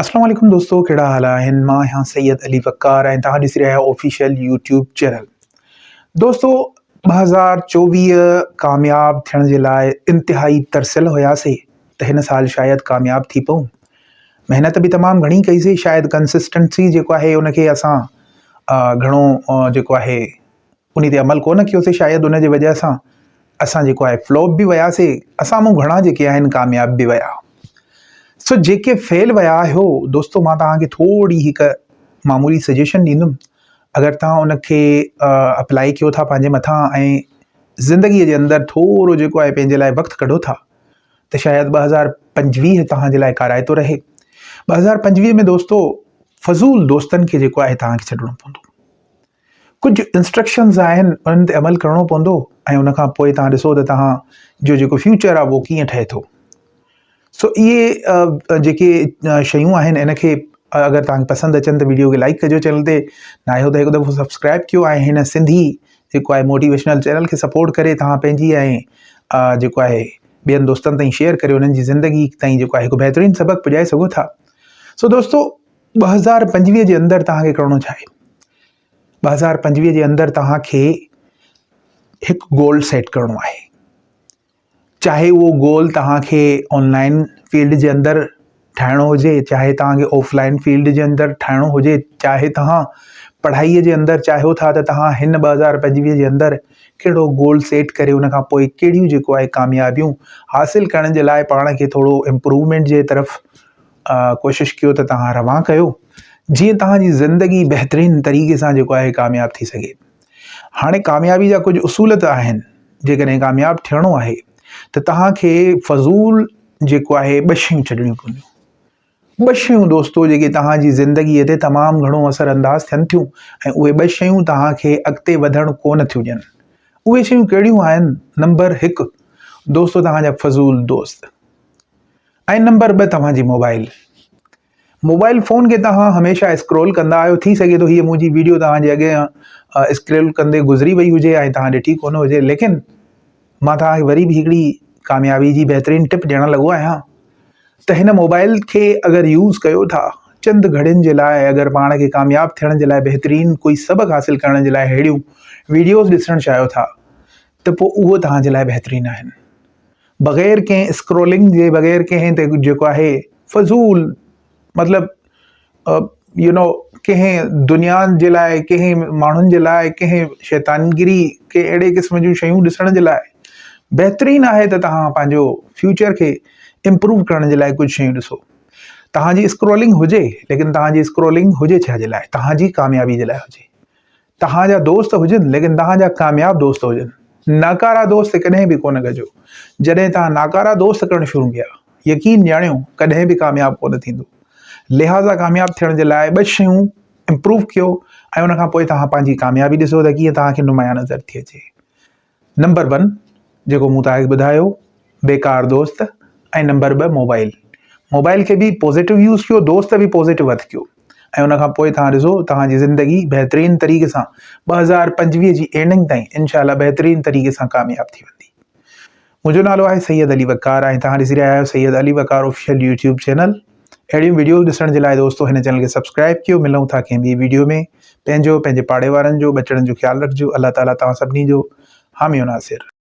اسلام عليڪم دوستو ڪهڙا حال آهن مان آهيان سيد علي وقار ۽ توهان ڏسي رهيا آهيو آفيشل يوٽيوب چينل دوستو 2024 ڪامياب ٿيڻ جي لاء انتهائي ترسيل هياسي ته هن سال شايد ڪامياب ٿي پئون محنت به تمام گهڻي ڪئي سي شايد ڪنسسٽنسي جيڪو آهي ان کي اسان گهڻو جيڪو آهي انهي تي عمل ڪونه ڪيوسي شايد ان جي وجه سان اسان جيڪو آهي فلوپ به وياسي اسان مون گهڻا جيڪي آهن ڪامياب به ويا سو جيڪي فيل ويا آهيو دوستو مان توهان کي ٿوري هڪ معمولي سجيشن ڏيندم اگر توهان ان کي اپلائي ڪيو ٿا پنهنجي مٿان ۽ زندگي جي اندر ٿورو جيڪو آهي پنهنجي لاء وقت ڪڍو ٿا ته شايد 2025 توهان جي لاء ڪارائتو رهي. 2025 ۾ دوستو فضول دوستن کي جيڪو آهي توهان کي ڇڏڻو پوندو. ڪجهه انسٽرڪشنز آهن انهن تي عمل ڪرڻو پوندو ۽ ان کان پوء توهان ڏسو ته توهان جو جيڪو فيوچر آهي اهو ڪيئن ٺهي ٿو. سو اهي جيڪي شيون آهن ان کي اگر توهان کي پسند اچن ته ويڊيو کي لائڪ ڪجو چينل تي نه آهيو ته هڪ دفعو سبسڪرائب ڪيو ۽ هن سنڌي جيڪو آهي موٽيويشنل چينل کي سپورٽ ڪري توهان پنهنجي ۽ جيڪو آهي ٻين دوستن تائين شيئر ڪري انهن جي زندگي تائين جيڪو آهي هڪ بهترين سبق پڄائي سگهو ٿا. سو دوستو 2025 جي اندر توهان کي ڪرڻو ڇا آهي؟ 2025 جي اندر توهان کي هڪ گول سيٽ ڪرڻو آهي. چاهي اهو گول توهان کي آن لائن فيلڊ جي اندر ٺاهڻو هجي، چاهي توهان کي آف لائن فيلڊ جي اندر ٺاهڻو هجي، چاهي توهان پڙهائيء جي اندر چاهيو ٿا ته توهان هن 2025 جي اندر ڪهڙو گول سيٽ ڪري ان کان پوء ڪهڙيون جيڪو آهي ڪاميابيون حاصل ڪرڻ جي لاء پاڻ کي ٿورو امپروومينٽ جي طرف ڪوشش ڪيو ته توهان روان ڪيو جيئن توهان جي زندگي بهترين طريقي سان جيڪو آهي ڪامياب ٿي سگهي. هاڻي ڪاميابي جا ڪجهه اصول ته آهن جيڪڏهن ڪامياب ٿيڻو آهي ته توهان کي فضول جيڪو آهي ٻه شيون ڇڏڻيون پونديون. ٻه شيون دوستو جيڪي توهان جي زندگي تي تمام گهڻو اثر انداز ٿين ٿيون ۽ اهي ٻه شيون توهان کي اڳتي وڌڻ ڪونه ٿيون ڏين. اهي شيون ڪهڙيون آهن؟ نمبر هڪ دوستو توهان جا فضول دوست. ۽ نمبر 2 توهان جي موبائل. موبائل فون کي توهان هميشه اسڪرول ڪندا آهيو ٿي سگهي ٿو هيء منهنجي ويڊيو توهان جي اڳيان اسڪرول ڪندي گذري وئي هجي ۽ توهان ڏٺي ڪونه هجي ليڪن مان توهان کي وري به هڪڙي ڪاميابي جي بهترين ٽپ ڏيڻ لڳو آهيان ته هن موبائل کي اگر يوز ڪيو ٿا چند گهڙين جي لاء اگر پاڻ کي ڪامياب ٿيڻ جي لاء بهترين ڪوئي سبق حاصل ڪرڻ جي لاء ههڙيون ويڊيوز ڏسڻ چاهيو ٿا ته پوء اهو توهان جي لاء بهترين آهن. بغير ڪنهن اسڪرولنگ جي بغير ڪنهن تي جيڪو آهي فضول مطلب يو نو ڪنهن دنيا جي لاء ڪنهن ماڻهن جي لاء ڪنهن شيطانگري ڪنهن اهڙي قسم جون شيون ڏسڻ جي لاء بهترين آهي ته توهان پنهنجو فيوچر کي امپروو ڪرڻ جي لاء ڪجهه شيون ڏسو توهان جي اسڪرولنگ هجي ليڪن توهان جي اسڪرولنگ هجي ڇا جي لاء توهان جي ڪاميابي جي لاء هجي توهان جا دوست هجن ليڪن توهان جا ڪامياب دوست هجن. ناڪارا دوست ڪڏهن به ڪونه ڪجو. جڏهن توهان ناڪارا دوست ڪرڻ شروع ڪيا يقين ڄاڻيو ڪڏهن به ڪامياب ڪونه ٿيندو. لهٰذا ڪامياب ٿيڻ جي لاء ٻه شيون امپروو ڪيو ۽ ان کان پوء توهان پنهنجي ڪاميابي ڏسو ته ڪيئن توهان کي نمايان نظر ٿي اچي. نمبر ون جيڪو مون توهان کي ٻڌايو بيڪار دوست ۽ نمبر ٻه موبائل موبائل کي به پازيٽو يوز ڪيو دوست به پازيٽو هٿ ڪيو ۽ ان کان پوء توهان ڏسو توهان جي زندگي بهترين طريقي سان 2025 جي اينڊنگ تائين انشاء الله بهترين طريقي سان ڪامياب ٿي ويندي منهنجو نالو آهي سيد علي وقار ۽ توهان ڏسي رهيا آهيو Syed Ali Waqar official YouTube channel. اهڙيون وڊيوز ڏسڻ جي لاء دوستو هن چينل کي سبسڪرائب ڪيو. ملون ٿا ڪنهن ٻي وڊيو ۾. پنهنجو، پنهنجي پاڙي وارن جو، ٻچڙن جو خيال رکجو. الله تعالي توهان سڀني جو حامي و ناصر.